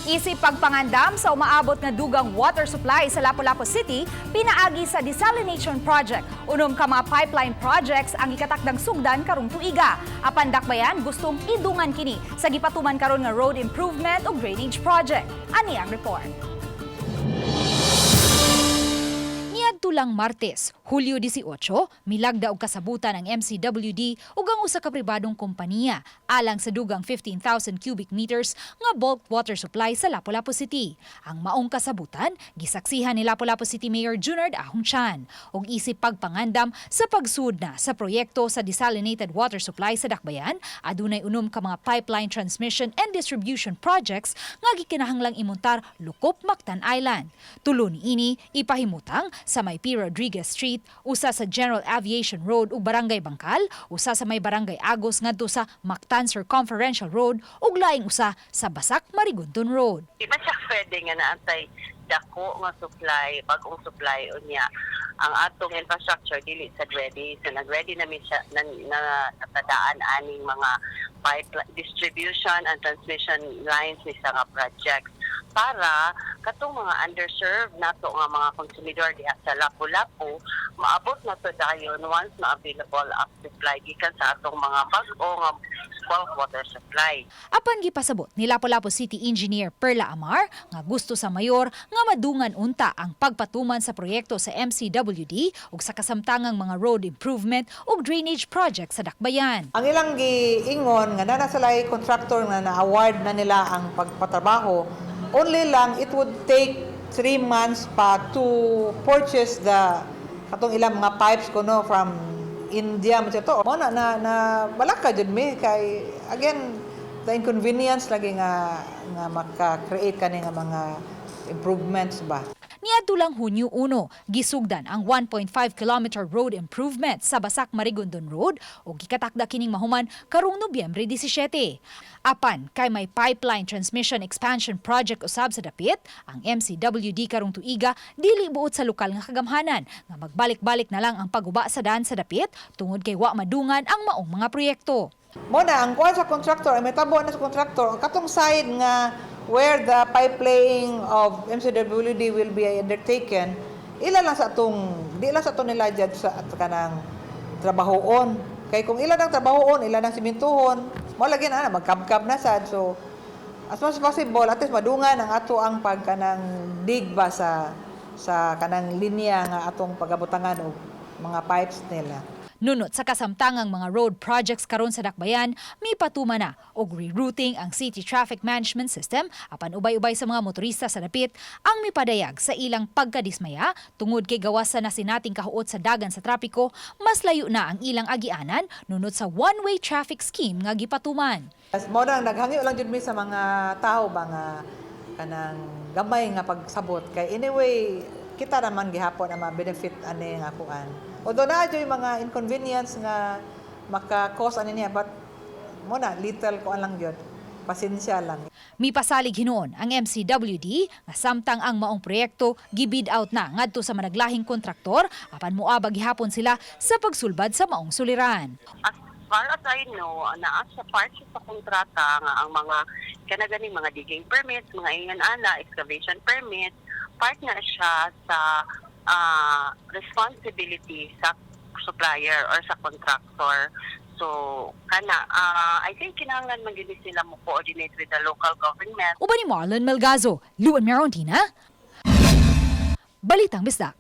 Isip pagpangandam sa umaabot nga dugang water supply sa Lapu-Lapu City, pinaagi sa desalination project. Unom ka mga pipeline projects ang ikatakdang sugdan karong tuiga. Apan Dakbayan gustong idungan kini sa gipatuman karon nga road improvement ug drainage project. Ani ang report. Niadto lang Martes, Hulyo 18, milagda og kasabutan ang MCWD ug ang usa ka pribadong kompanya alang sa dugang 15,000 cubic meters nga bulk water supply sa Lapu-Lapu City. Ang maong kasabutan gisaksihan ni Lapu-Lapu City Mayor Junard Ahong Chan ug isip pagpangandam sa pagsud na sa proyekto sa desalinated water supply sa Dakbayan, adunay unom ka mga pipeline transmission and distribution projects nga gikinahanglang imontar lukop Mactan Island. Tulo niini ipahimutang sa may P. Rodriguez Street, usa sa General Aviation Road ug Barangay Bangkal, usa sa may Barangay Agos ngadto sa Mactan Circumferential Road ug laing usa sa Basak Marigondon Road. Di ba siya pwede nga naantay dako nga supply, bagong supply unya ang atong infrastructure dili sad ready? So nag-ready na mi siya na natadaan aning mga pipe distribution and transmission lines ni sa nga projects para katong mga underserved nato nga mga konsumidor diha sa Lapu-Lapu maabot na to dayon once ma-available ang supply gikan sa atong mga bag-o nga bulk water supply. Apan gipasabot ni Lapu-Lapu City Engineer Perla Amar nga gusto sa mayor nga madungan unta ang pagpatuman sa proyekto sa MCWD ug sa kasamtangang mga road improvement ug drainage project sa Dakbayan. Ang ilang giingon nga naa na sila'y contractor nga na-award na nila ang pagpatrabaho, only lang it would take 3 months pa to purchase the katong ilang mga pipes kuno from India man to. Mo na na, na balaka jud mi kay again the inconvenience lagi nga nga maka-create kani nga mga improvements ba. Niadto lang Hunyo 1, gisugdan ang 1.5-kilometer road improvement sa Basak Marigondon Road ug gikatakda kining mahuman karong Nobyembre 17. Apan kay may pipeline transmission expansion project usab sa dapit, ang MCWD karong tuiga dili buot sa lokal nga kagamhanan nga magbalik-balik na lang ang pagguba sa daan sa dapit tungod kay wa madungan ang maong mga proyekto. Mo na ang kuan sa contractor ay may tabo na sa contractor katong side nga where the pipe laying of MCWD will be undertaken, ila lang sa atong di lang sa atong nila jud sa at kanang trabahoon kay kung ila nang trabahoon, ila nang simintuhon, mo lagi na magkabkab na sad. So as much as possible, at least madungan ang ato ang pag kanang dig ba sa kanang linya nga atong pagabutangan og mga pipes nila. Nunot sa kasamtangang mga road projects karon sa Dakbayan, mipatuma na og rerouting ang City Traffic Management System apan ubay-ubay sa mga motorista sa dapit ang mipadayag sa ilang pagkadismaya tungod kay gawas sa nasinating kahuot sa dagan sa trapiko, mas layo na ang ilang agianan nunot sa one-way traffic scheme nga gipatuman. As mo nang naghangyo lang jud mi sa mga tao ba nga kanang gamay nga pagsabot kay anyway kita naman gihapon ang ma-benefit ani nga kuan. Although naa yung mga inconvenience nga maka-cause ani niya, but mo na little kuan lang gyud. Pasensya lang. Mipasalig hinuon ang MCWD nga samtang ang maong proyekto gibid out na ngadto sa managlahing kontraktor apan moabag gihapon sila sa pagsulbad sa maong suliran. As far as I know, naa sa part siya sa kontrata nga ang mga kana ganing mga digging permits, mga ingan ana, excavation permits, part na siya sa responsibility sa supplier or sa contractor. So, kana, I think kinahanglan man gyud sila mo coordinate with the local government. Uban ni Marlon Melgazo, Luan Merontina, Balitang Bisdak.